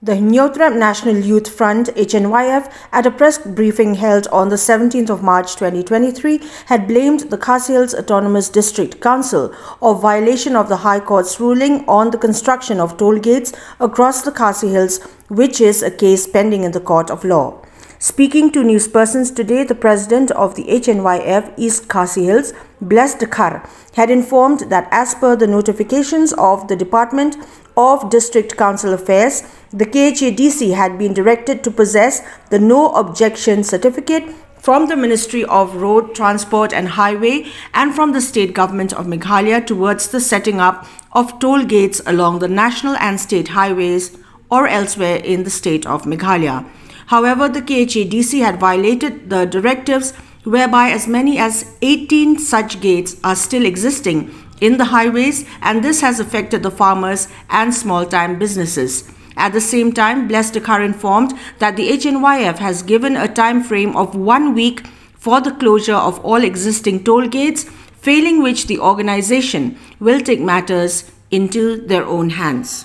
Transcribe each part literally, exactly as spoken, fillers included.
The Hynñiewtrep National Youth Front, H N Y F, at a press briefing held on the seventeenth of March twenty twenty-three, had blamed the Khasi Hills Autonomous District Council of violation of the High Court's ruling on the construction of toll gates across the Khasi Hills, which is a case pending in the court of law. Speaking to newspersons today, the president of the H N Y F East Khasi Hills, Bless Dkhar, had informed that as per the notifications of the Department of District Council Affairs, the K H A D C had been directed to possess the no objection certificate from the Ministry of Road Transport and Highway and from the State Government of Meghalaya towards the setting up of toll gates along the national and state highways or elsewhere in the state of Meghalaya. However, the K H A D C had violated the directives whereby as many as eighteen such gates are still existing in the highways, and this has affected the farmers and small time businesses. At the same time, Bless Dkhar informed that the H N Y F has given a time frame of one week for the closure of all existing toll gates, failing which the organization will take matters into their own hands.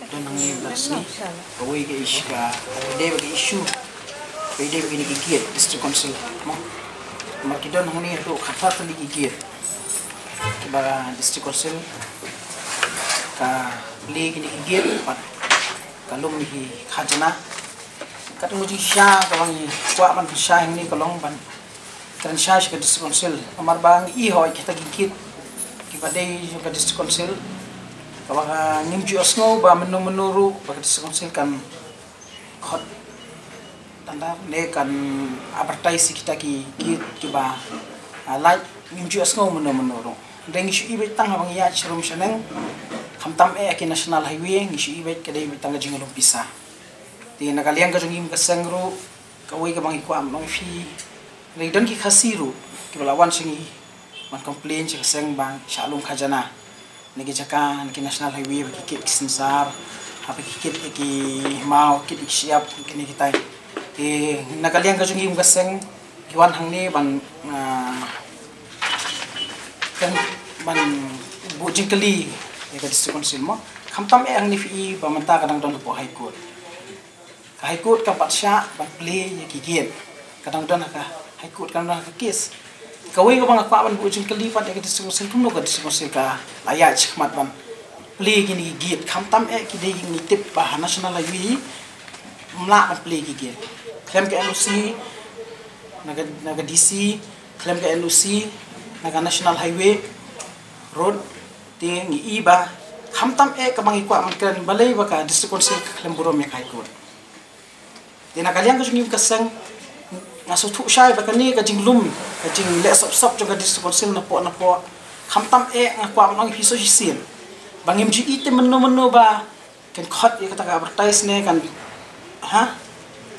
Don hangne Bless ni, kawei ka issue ka, kawei dei ba ka issue, kawei dei ba kine ki gate District Council mo. Namar ki don hangne haduh khatphra tylli ki gate kiba District Council ka plie kine ki gate bad ka lum ïa ki khajana. Katno jingshai kaba ngi kwah ban shai hangne ka long ban kren shai sha ka District Council. Namar ba ngi i hoi kita ki gate kiba dei jong ka District Council kaba ngim ju ïohsngew ba mynno mynno ruh ba ka District Council kan khot tender ne kan advertise ïa kita ki gate kiba, ah, lait, ngim ju ïohsngew mynno mynno ruh. Hynrei ngi shu i beit tang haba ngi ïaid sharum shaneng, khamtam eh ki National Highway, ngi shu i beit ka dei beit tang ka jinglum pisa. Te na ka liang ka jong ngi kum ka seng ruh, kawei kaba ngi kwah ban ong ïa phi, hynrei don ki Khasi ruh kiba la wan sha ngi ban complain sha ka seng ba shah lum khajana na ki jaka, na ki National Highway, ba ki kit ki sensar, haba ki kit ïa ki maw, kit ïa ki shyiap, kine kitai. Te na ka liang ka jong ngi kum ka seng, ki wan hangne ban, ah, kan, ban buh jingkylli ïa ka District Council mo. Khamtam eh hangne phi i ba mynta ka dang don hapoh High Court. Ka High Court kam pat shah ban plie ïa ki gate. Ka dang don ha ka High Court, ka dang don ha ka case. Kawei kaba nga kwah ban buh jingkylli pat ïa ka District Council, kumno ka District Council ka la ïaid shakhmat ban plie kine ki gate, khamtam eh ki dei, ngi tip ba ha National Highway ym lah ban plie ki gate. Khlem ka N O C na ka, na ka D C, khlem ka N O C na ka National Highway Road, te ngi i ba khamtam eh kaba ngi kwah ban kren, balei ba ka District Council ka khlem burom ïa ka High Court. Te na ka liang ka jong ngi kum ka seng, nga sngewthuh shai ba kane ka jinglum, ka jingleh sop sop jong ka District Council napoh napoh, khamtam eh nga kwah ban ong ïa phi sa shisien ba ngim ju i te mynno mynno ba kan khot ïa kata ka advertise ne kan, ha,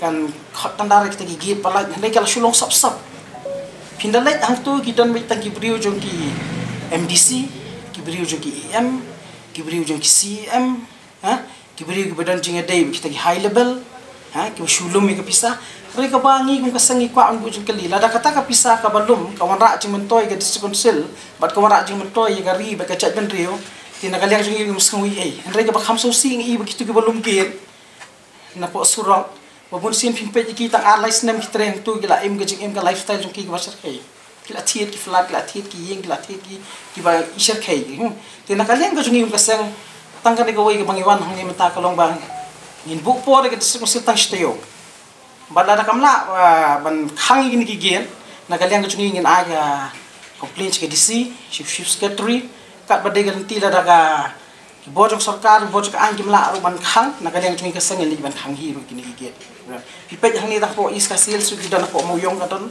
kan khot tender ïa kita ki gate ba lait, hynrei ka la shu long sop sop. Phin da leit hangto ki don beit tang ki briew jong ki M D C, ki briew jong ki E M, ki briew jong ki C E M, ha, ki briew kiba don jingïadei bad kita ki high level, ha, kiba shu lum ïa ka pisa. Hynrei kaba ngi kum ka seng ngi kwah ban buh jingkylli, lada kata ka pisa kaba lum ka wanrah jingmyntoi ïa ka District Council bad ka wanrah jingmyntoi ïa ka ri bad ka jaitbynriew, te na ka liang jong ngi ngim sngewsih ei. Hynrei kaba kham sngewsih ngi i ba kito kiba lum gate napoh surok, ba bun sien phin peit ïa ki tang ar lai snem ki trei hangto, ki la im ka jingim, ka lifestyle jong ki kaba shyrkhei. Ki la thied ki flat, ki la thied ki ïing, ki la thied ki, kiba i shyrkhei. Hmm. Te na ka liang ka jong ngi kum ka seng, tang kane kawei kaba ngi wan hangne mynta ka long ba ngin buh por ïa ka District Council tang shi taïew. Bad lada kam lah, ah, ban khang ïa kine ki gate, na ka liang ka jong ngi ngin ai ka complaint sha ka D C, Chief, Chief Secretary, katba dei ka lynti, lada ka ki bor jong sorkar, ki bor jong ka aiñ kim lah ruh ban khang, na ka liang jong ngi ka seng ngin leit ban khang hi ruh kine ki gate. Phi peit hangne tang hapoh East Khasi Hills ruh ki don, hapoh Mawïong ka don,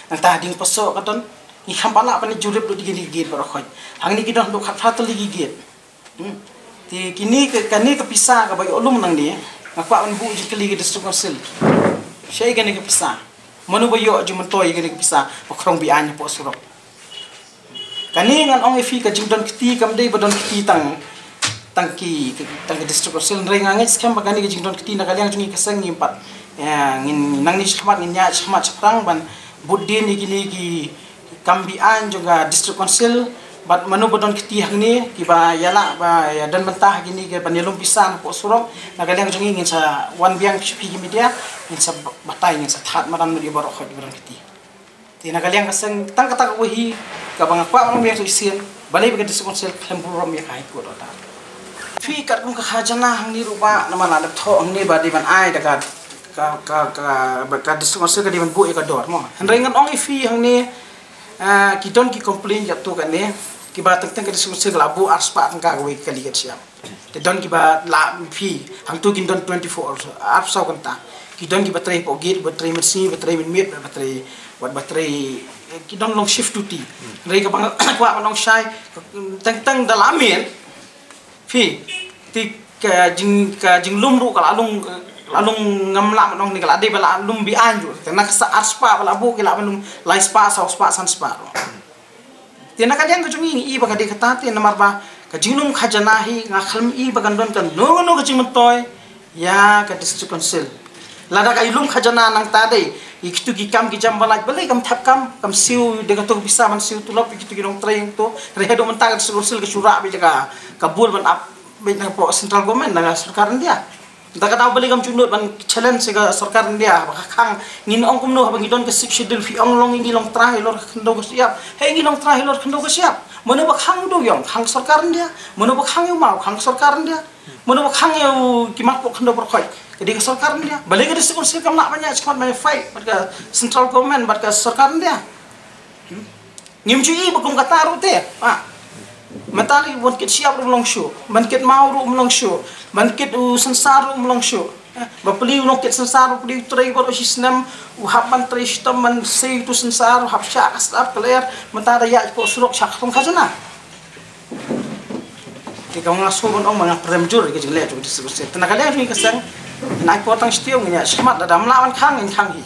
nangta ha Diengpasoh ka don. Ngi kham pat lah ban leit jurip lut ïa kine ki gate baroh khoit. Hangne ki don haduh khatphra tylli ki gate. Hmm. Te kine ka, kane ka pisa kaba ïoh lum nangne, nga kwah ban buh jingkylli ïa ka District Council. Shaei kane ka pisa? Mano ba ïoh jingmyntoi ïa kane ka pisa ba khrong be-aiñ hapoh surok? Kane ngan ong ïa phi, ka jingdon kti kam dei ba don kti tang, tang ki, tang ka District Council, hynrei nga ngeit skhem ba kane ka jingdon kti na ka liang jong ngi ka seng ngim pat, eh, ngin nangne shakhmat ngin ïaid shakhmat shaphrang ban bud dien ïa kine ki kam be-aiñ jong ka District Council Bad mano ba don kti hangne, kiba ïalah ba ïa don bynta ha kine kiba ïalum pisa napoh surok, na ka liang jong ngi ngin sa wan biang sha phi ki media, ngin sa batai, ngin sa thad madan mano baroh kiba don kti. Te na ka liang ka seng tang kata kawei hi kaba nga kwah ban ong biang shisien, balei ba ka District Council khlem burom ïa ka High Court order. Phi katkum ka khajana hangne ruh ba namar la dep thoh hangne ba dei ban ai da ka, ka, ka, ka, ba ka District Council ka dei ban buh ïa ka dor mo. Hynrei ngan ong ïa phi hangne, ah, ki don ki complain ïa tu kane, kiba teng teng ka District Council ka la buh arspah tyngka kawei ka kali ka shyiap. Te don kiba la phi, hangtu kin don twenty-four hours, arphew saw kynta. Ki don kiba trei hapoh gate, ba trei mynsngi, ba trei mynmiet, ba trei, wat ba trei, eh, ki don long shift duty. Hynrei kaba nga kwah ban ong shai, teng teng da la miet phi, te ka jing, ka jinglum ruh ka la lum, ka la lum ngam lah ban ong ne, ka la dei ba la lum be-aiñ ruh. Te na ka sa arspah ba la buh, ki lah ban lum laispah, sawspah, sanspah ruh. Te na ka liang ka jong ngi, ngi i ba ka dei kata te namar ba ka jinglum khajana hi, nga khlem i ba kan don kano kano ka jingmyntoi ïa ka District Council. Lada ka i lum khajana nangta dei ïa kitu ki kam ki jam ba lait, balei kam thep kam, kam siew da kato ka pisa ban siew tulop ïa kitu ki nongtrei hangto. Hynrei haduh mynta ka District Council ka shu rah beit da ka, ka bul ban ap beit napoh Central Government, na ka Sorkar India. Da ka daw balei kam ju nud ban challenge ïa ka Sorkar India ba ka khang? Ngin ong kumno haba ngi don ka Sixth Schedule, phi ong long ngi long trai halor ka khyndew ka shyiap. Hei, ngi long trai halor khyndew ka shyiap. Mano ba khang u dewïong? Khang Sorkar India. Mano ba khang ïa u maw? Khang Sorkar India. Mano ba khang ïa u ki mat poh khyndew baroh khoit? Ka dei ka Sorkar India. Balei ka District Council kam lah ban ïaid shakhmat ban ïa fight bad ka Central Government, bad ka Sorkar India? Hmm? Ngim ju i ba kum kata ruh te. Ah. Mynta lei ban kit shyiap ruh ym long shuh, ban kit maw ruh ym long shuh, ban kit u synsar ruh ym long shuh. Eh, ba plie u nongkit synsar, ba plie u trei baroh shi snem, u hap ban trei shitom ban sei utu synsar, u hap shah ka sdap ka lyer, mynta da ïaid poh surok shah ka khajana. Te ka nga shu ban ong ba nga prem jur ka jingleh jong ka District Council. Te na ka liang jong ngi ka seng, na ka por tang shtiew ngin ïaid shakhmat, lada ym lah ban khang ngin khang hi.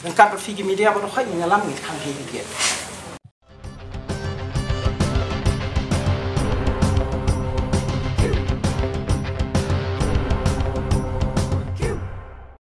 Ryngkat bad phi ki media baroh khoit ngin ïalam, ngin khang hi ki.